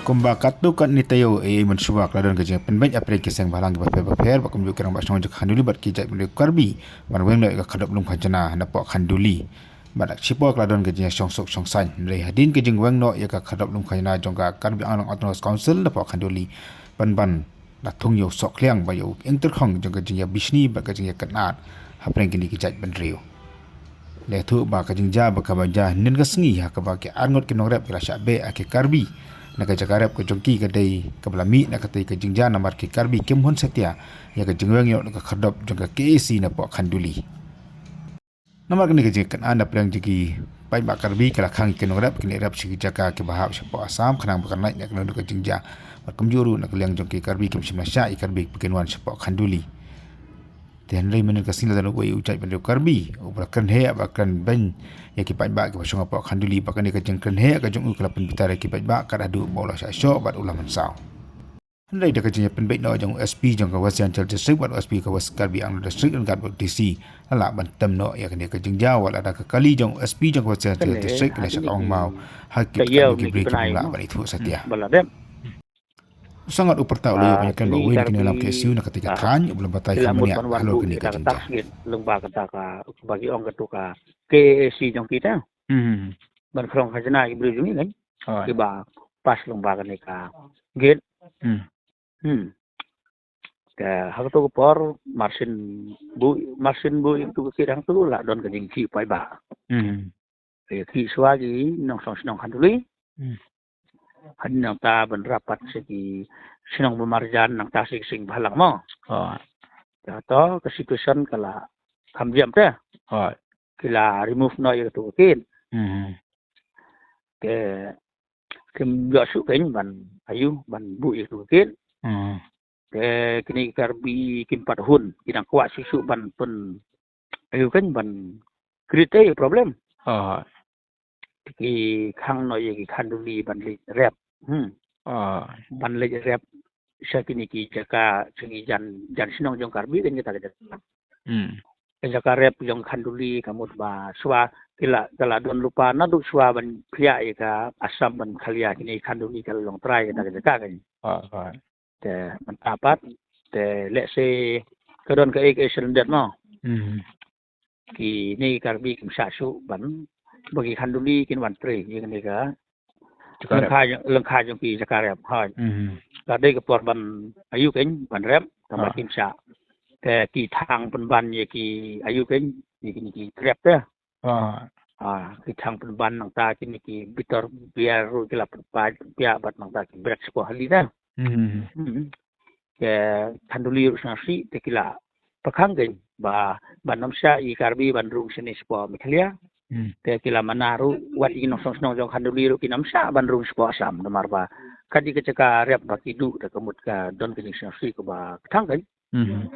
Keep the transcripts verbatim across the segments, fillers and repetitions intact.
Kumba katto katne taïew, eh, mynshwa ka la don ka jingpynbeit hapdeng ki seng bhalang kiba pher bapher, bad kumjuh ki rangbah shnong jong ka Khanduli bad ki jaitbynriew Karbi ban weng noh ïa ka khadop lum khajna napoh Khanduli. Bad shipor ka la don ka jingïashong suk shong saiñ, hynrei hadien ka jingweng noh ïa ka khadop lum khajna jong ka Karbi Anglong Autonomous Council napoh Khanduli, pynban la thung ïa u sohkhliang bad ïa u ïingtyrkhong jong ka jingïabishni bad ka jingïakynad hapdeng kine ki jaitbynriew. La ïathuh ba ka jingjia ba kaba jia hynnin ka sngi ha kaba ki arngut ki nongrep ki la shah beh ha ki Karbi na ka jaka rep ka jong ki, ka dei kaba la mih na katei ka jingjia namar ki Karbi kim hun satia ïa ka jingweng noh ka khadop jong ka K A C napoh Khanduli. Namar kane ka jingkynad hapdeng jong ki paidbah Karbi, ka la khang ïa ki nongrep kin ïarep sha ki jaka kiba hap shapoh Assam, khnang ba kan lait na kano kano ka jingjia. Bad kumjuh ruh na ka liang jong ki Karbi kim shym la shah ïa ki Karbi ba kin wan shapoh Khanduli. Te hynrei mynhynnin ka sngi la don uwei u jaitbynriew Karbi uba la kren heh bad kren beiñ ïa ki paidbah kiba shong hapoh Khanduli, bad kane ka jingkren heh ka jong u ka la pynbitar ïa ki paidbah kat haduh ba u la shah shoh bad u la mynsaw. Hynrei da ka jingïapynbeit noh jong u S P jong ka West Jaintia District bad u S P ka West Karbi Anglong District ryngkat bad u D C, la lah ban tem noh ïa kane ka jingjia, wat la da ka kali jong u S P jong ka West Jaintia District ka la shah kawang maw ha ki paidbah, ki briew ki bym lah ban ithuh satia. Ba la dep. U Sangot u Pyrta u la ïoh ban ïakren bad uwei na ki nongïalam K S U na katei ka thaiñ, uba la batai kham bniah halor kane ka jingjia. Lyngba kata ka, ba ki ong katu ka K A C jong kita. Hmm. Ban khrong khajna ki briew jong ngi kan. Kiba pass lyngba kane ka gate. Hmm. Hmm. Te ha kato ka por mar shen buh, mar shen buh ïa kato ka gate hangto la don ka jingkhih paidbah. Hmm. Ïa khih shuwa ki nongshong shnong Khanduli. Hmm. Hadien nangta ban rap pat sha ki shnong ba marjan, nangta sha ki seng bhalang mo. Te hato ka situation ka la kham jam te. Ki la remove noh ïa kato ka gate. Hmm. Te kim ïoh shuh kein ban, aïu, ban buh ïa kato ka gate. Hmm. Te kine ki Karbi kim pat hun, ki dang kwah shuh shuh ban pyn, aïu kein, ban create problem. Te ki khang noh ïa ki Khanduli ban leit rep. Hmm. Ban leit rep sha kine ki jaka, sha ki jan, jan shnong jong Karbi kein kita ki jaka. Hmm. Ka jaka rep jong Khanduli ka mut ba shuwa ki la, ka la don lypa naduh shuwa ban phiah ïa ka Assam bad Meghalaya, kine ki Khanduli ka la long trai kita ki jaka kein. Te mynta pat, te lehse ka don kaei kaei sha lyndet mo. Hmm. Kine ki Karbi kim shah shuh ban, ba ki Khanduli kin wan trei ïa kane ka lyngkha, lyngkha jong ki jaka rep. Hooid. Hmm. Ka dei ka por ban, aïu kein, ban rep, tangba kim shah. Te ki thang pynban ïa ki, aïu kein, ïa kine ki trap te. Ah, ki thang pynban, nangta kine ki bitor biar ruh ki la pynpait pynpiah bad nangta ki bret shapoh hali te. Hmm. Hmm. Ki Khanduli ruh sngewsih te ki la pyrkhang kein ba ban ym shah ïa ki Karbi ban rung shane shapoh Meghalaya. Hmm. Te ki la mana ruh wat ïa ki nongshong shnong jong Khanduli ruh kin ym shah ban rung shapoh Assam namar ba ka dei ka jaka rep ba ki duh, te ka mut ka don ka jingsngewsih kaba kthang kein. Hmm.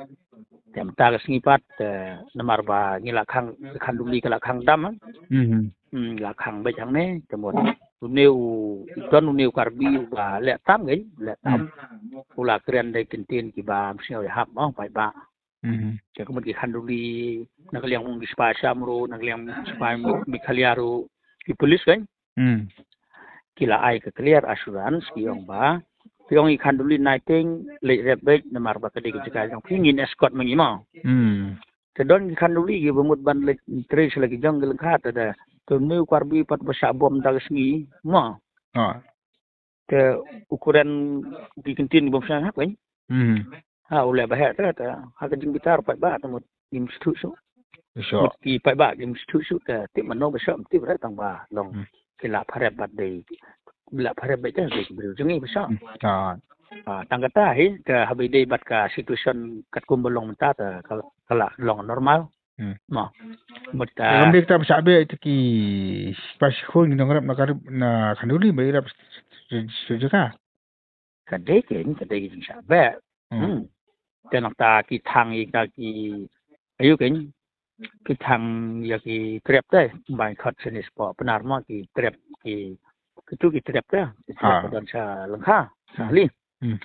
Te mynta ka sngi pat, eh, namar ba ngi la khang, Khanduli ka la khang dam, eh. Hmm. Hmm, la khang beit hangne, te mut une u, don une u Karbi uba leh tam kein, leh tam. Hmm. U la kren da ki kyntien kiba ym sngew ïahap mo, paidbah. Hmm. Te ka mut ki Khanduli na ka liang ki spah Assam ruh, na ka liang spah Meghalaya ruh, ki police kein. Hmm. Ki la ai ka clear assurance, ki ong ba, ki ong ïa ki Khanduli, nai tieng leit rep beit namar ba ka dei ka jaka jong phi, ngin escort ma ngi mo. Hmm. Te don ki Khanduli kiba mut ban leit trei sha la ki jong ki lyngkha, te da, te une u Karbi pat ba shah bom da ka sngi mo. Ah. Te u kren ki kyntien bym shah ïahap kein. Hmm. Ha, u leh ba heh te, te ha ka jingbitar paidbah te mut ngim sngewthuh shuh. Sure. Mut ki paidbah ngim sngewthuh shuh, te tip mano ba sngewthuh, tip re, tangba long, hmm, ki la pharep bad dei, la pharep bad dei ki briew jong ngi ba sngewthuh. Hmm. Ah. Ah, tang kata hi, te haba ïadei bad ka situation katkum ba long mynta te ka, ka la long normal. Hmm. Mo. Mut, ah, ka dei kata ba shah beh ïa ki spah shikho ki nongrep na Kar-, na Khanduli ba ïarep sha, sha, sha jaka. Ka dei kein, ka dei kein shah beh. Hmm. Hmm. Te nangta ki thang ïa ka ki, aïu kein, ki thang ïa ki trap te, ban khot shane shapoh Pnar mo, ki trap, ki, kitu ki trap te, ki trap, ha, ka don sha lyngkha, sha, hmm, hali. Hmm.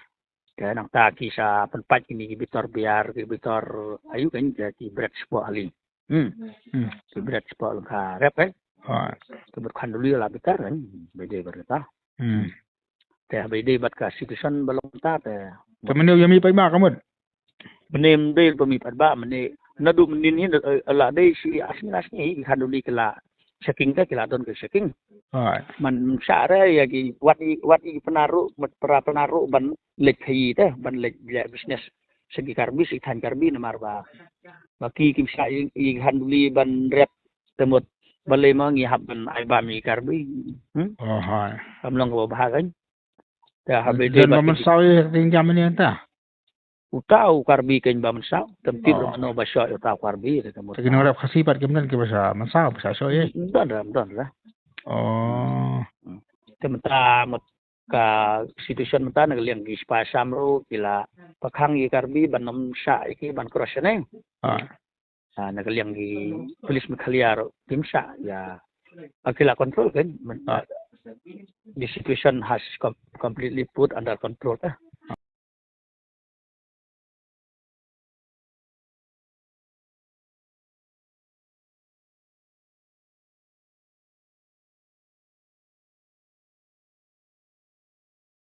Te nangta ki sa pynpait kine ki bitor biar, ki bitor, aïu kein, ki bret shapoh hali. Hmm. Hmm. Ki bret shapoh lyngkha rep kein. Ha. Ki bret Khanduli la bitar kein, ba dei bret ta. Hmm. Hmm. Te haba ïadei bad ka situation ba long mynta te. Te mynne u ïa mih paidbah ka mut. Mynne ym dei ba mih paidbah, mynne naduh mynnin hi, eh, la dei shi ar sngi ar sngi ki khanduli ki la checking te, ki la don ka checking. Hooid. Man shah re ïa ki wat i, wat i Pnar ruh, wat para Pnar ruh ban leit khaïi te, ban leit leh business sha ki Karbi, sha ki thaiñ Karbi, namar ba ba ki kim shah i, i khanduli ban rep, te mut balei ma ngi hap ban ai bam ïa ki Karbi. Hmm? Oh, hooid. Kam long kaba bha kein. Te haba ïadei Don ba bad mynsaw ïa ka jingjam mynne ta. Uta u Karbi kein ba mynsaw. Te ym tip Oh. ruh mano ba shoh ïa uta u Karbi, te ka mut. Te ki nongrep Khasi pat kim don kiba shah mynsaw, ba shah shoh ïa. Ym don re, ym don re. Oh. Te mynta mut ka situation mynta na ka liang ki spah Assam ruh ki la pakhang ïa ki Karbi ban ym shah ïa ki ban cross ne. Ah. Ah, na ka liang ki police Meghalaya ruh kim shah ïa. Ah, ki la control kein. Men- Ah. The situation has com- completely put under control, eh.